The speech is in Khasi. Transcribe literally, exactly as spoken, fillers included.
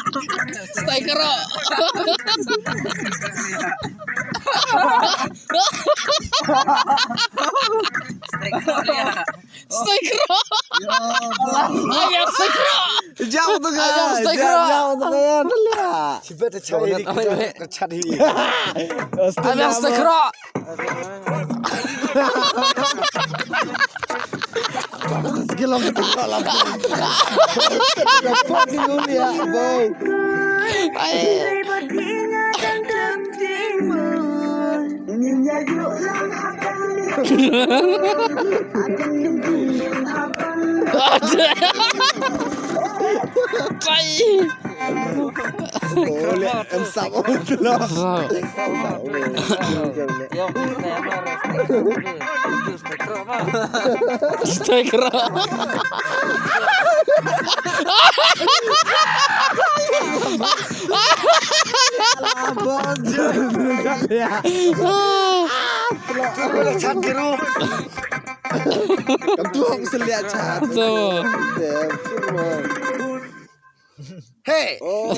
Stai kro. Stai kro. Ayah stai kro. Jauh tu kan. Ayah stai kro. Jauh tu kan. Sibet chat hi. Chat hi. Ayah stai kro. Gelong kita kepala. Fucking mulia, bro. Ai. Oleh em sabo. Stai kro. Kam tu hok selia chat. Hey. Oh.